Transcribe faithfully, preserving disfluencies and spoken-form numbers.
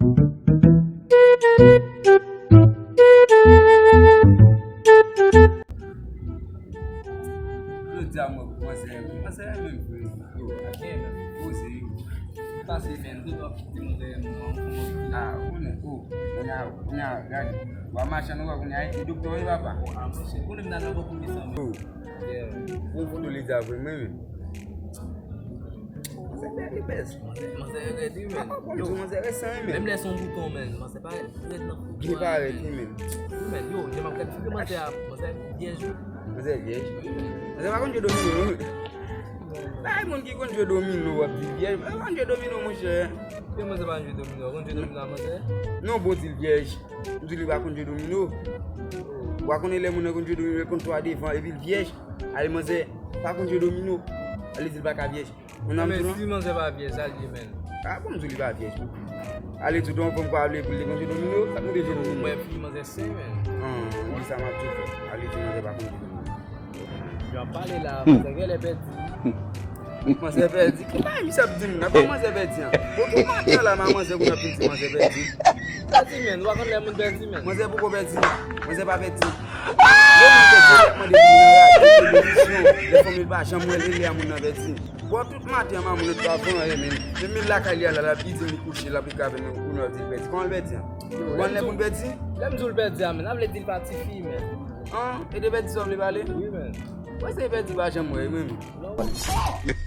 Jodi a mwen kòmanse renmen. Kòmanse renmen vre. Yo, a gen menm. Poze yo. Pase men, tout ap di mwen renmen. Ah, ou konnen, oh, kounye a, kounye a, gade. W ap mache ann, ou wè kounye a, e doktè w ye, papa. Oh, ah, monchè, konnen m nan nan bò pou li sa, men. Oh. Yeah. Bon foto li di a vre, mwen menm. Manzè bèl, li bèl. Manzè, manzè rèd, wi, men. Apa, bon, yo, manzè rèd san, wi, men. Menm lè se yon bouton, men. Manzè pa rèd nan foto. Li pa rèd, wi, men. Wi, men, yo, jan m ap gade figi manzè a, manzè vyèj, wi. Manzè vyèj? Wi, men. Manzè pa konn jwe domino, non. Bay moun ki konn jwe domino, w ap di l vyèj. Manzè pa konn jwe domino, monchè. Ke manzè pa konn jwe domino? Konn jwe domino a manzè? Non, bon, di l vyèj. M di li pa konn jwe domino. Ou pa konnen lè moun nan konn jwe domino, l konn twa devan, epi l vyèj. Ale manzè pa konn jwe domino. Ale di l pa ka vyèj. Moun nan men, si manzè pa vyèj, sa l ye, men. Ah, bon, m di li pa vyèj. Ale di w, yon fanm pa vle pou li konn jwe domino, sa konn jwe domino. Mwen, fi manzè sen, men. Ah, wi, sa m ap di w. Ale di manzè pa konn jwe domino. Yo ap pale la, manzè genlè pèdi. Manzè pèdi? Ki bagay misye ap di moun nan? Kòman manzè pèdi an? Bon, tout maten la, manzè pou n ap vin di manzè pèdi. Pèdi, men, ou pa konn lè moun pèdi, men. Manzè poko pèdi. Manzè pa pèdi. Lè moun pèdi, l ap mande pou nan radyo, televizyon, lè fanmi l pa janm wè l, e lè a moun nan pèdi. Bon, tout maten an, mamoun nan pa fè anyen, men. Men, men lakay li a la, l ap di m li kouche, l ap li ka vin ou nan di l pèdi. Kòman l pèdi an? Ou konn lè moun pèdi? Lè m di w l pèdi a, men, sa vle di l pa tifi, men. An, e de pèdi sa w vle pale? Wi, men. Mwen se pèdi pa janm wè, men. Non.